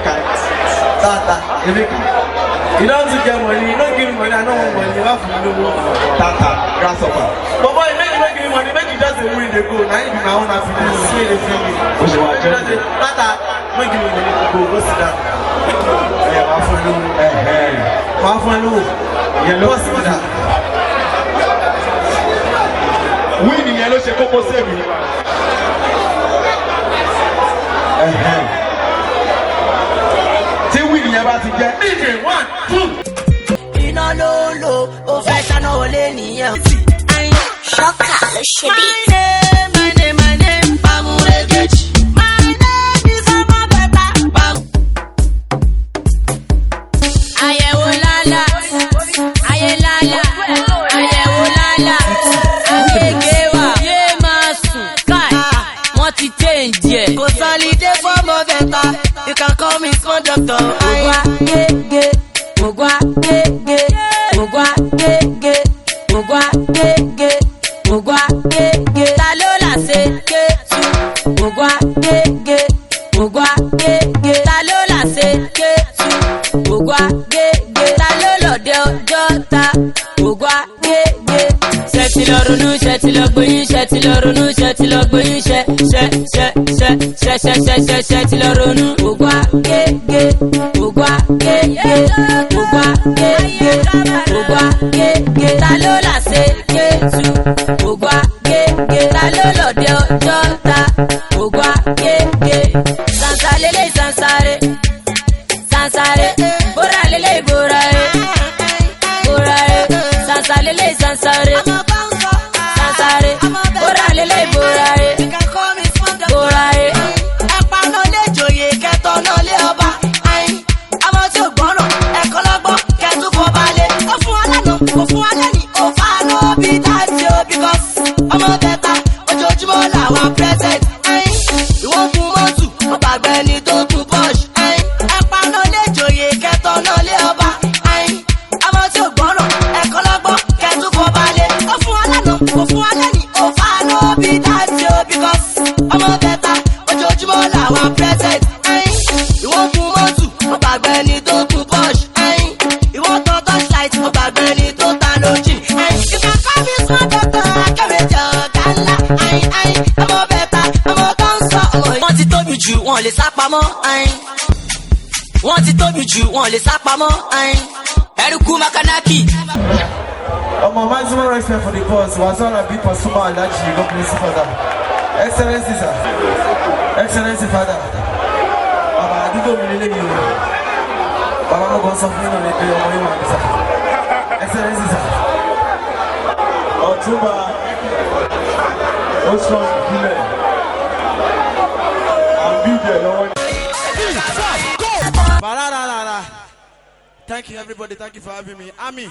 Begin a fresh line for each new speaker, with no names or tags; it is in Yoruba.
Emeka,
Tata, Emeka. You don too get money, you no give me money, I no want money, wá fún mi lówó.
Tata, grasshopper.
But boy, make you no give me money, make you just dey win dey go. Na you be my own happiness. Wey dey feel me.
Bó ṣe wà
Make you
jẹ́
just dey, Tata, no give me money, go go sit down. Ẹ máa fún ẹ lówó.
Ẹ̀hẹ́n.
Máa fún ẹ lówó.
Ìyẹn ló
Go sit down.
Win yẹn ló ṣe kókó sẹ́mi. Ẹ̀hẹ́n. Tí win yẹn bá ti jẹ́.
DJ one two.
Iná ló ń lò ó fẹ́ ṣáná wọlé nìyẹn.
Ṣọ́kà ló ṣe bí.
My name, my name, my name, Bamurekeji. My name is Ọmọbẹ̀ta.
Àyẹ̀wò lálá, ayé lálá, àyẹ̀wò lálá, agége wà, yé máa sùn, káì, wọ́n ti change ẹ̀.
Kò sọlídé fọ́mọ bẹ̀ta, you can call me small doctor.
Ògùn agége, ògùn agége, ògùn agége, ògùn agége, ògùn agége. Ta ló là ṣe kétu? Ògùn agége, ògùn agége. Ta ló là ṣe kétu? Ògùn agége. Ta ló lọ̀dẹ ọjọ́ ta? Ògùn agége. Ṣé ti lọ ronú, ṣé ti lọ gbóyún, ṣé ti lọ ronú, ṣé ti lọ gbóyún, ṣé ṣé ṣé ṣé ṣé ṣé ṣé ṣé ṣé ti lọ ronú. Ògùn agége, ògùn agége, ògùn agége, ògùn agége. Ta ló là ṣe kétu? Ògùn agége. Ta ló lọ̀dẹ ọjọ́ ta? Ògùn agége. Sansalele sansare, sansare, bóra lele bóra e, bóra e, sansalele sansare,
Ọmọ bá ń sọ.
Sansare, bóra lele bóra e,
You can call me small doctor.
Bóra e.
Ẹ̀pà náà lè jòyè kẹtọ̀ náà lé ọba. Ayin, ọmọ tí ò gbọ́ràn, ẹ̀kọ́ lọ́gbọ́n, kẹtù kọ balẹ̀. Ó fún wa lánàá, kò fún wa lẹ́nìí, ó fà á lọ bí dáàtì ó because ọmọ bẹ̀ta, ojoojúmọ́ làwọn present. Ayin, ìwọ gun mọ́tò, ó gbàgbé ẹni tó gun Porsche. Ayin, ẹ̀pà náà lè jòyè kẹtọ̀ náà lé ọba. Ayin, ọmọ tí ò gbọ́ràn, ẹ̀kọ́ lọ́gbọ́n, kẹtù kọ balẹ̀. Ó fún wa lánàá, kò fún wa lẹ́nìí, ó fà á lọ bí dáàtì ó because ọmọ bẹ̀ta, ojoojúmọ́ làwọn present. Ayin, ìwọ gun mọ́tò, ó gbàgbé ẹni tó gun Porsche. Ayin, ìwọ tan torchlight, ó gbàgbé ẹni tó ta lójì. Ayin, you can call me small doctor, akẹ́wéjọ ọ̀gá ńlá. Ayin, ayin, ọmọ bẹ̀ta, ọmọ tó ń sọ ọmọ yìí. Wọ́n ti tóbi jù, wọ́n lè sá pamọ́. Ayin, wọ́n ti tóbi jù, wọ́n lè sá pamọ́. Ayin,
Ẹrúkú Makanaki.
Ọmọ, maximum respect for the boss, Wasiu Alabi Pasuma Alhaji, God bless you, father. Excellency sir, Excellency father. Bàbá àdúgbò mi lélẹ́yìí o. Bàbá mo kàn sọ fún mi náà pé ọmọ yìí wà ní sir. Excellency sir.
Ọ̀túnba ó strong ìbílẹ̀. À ń build ẹ̀ lọ́wọ́.
Ba-ra-ra-ra-ra. Thank you, everybody. Thank you for having me. Ami.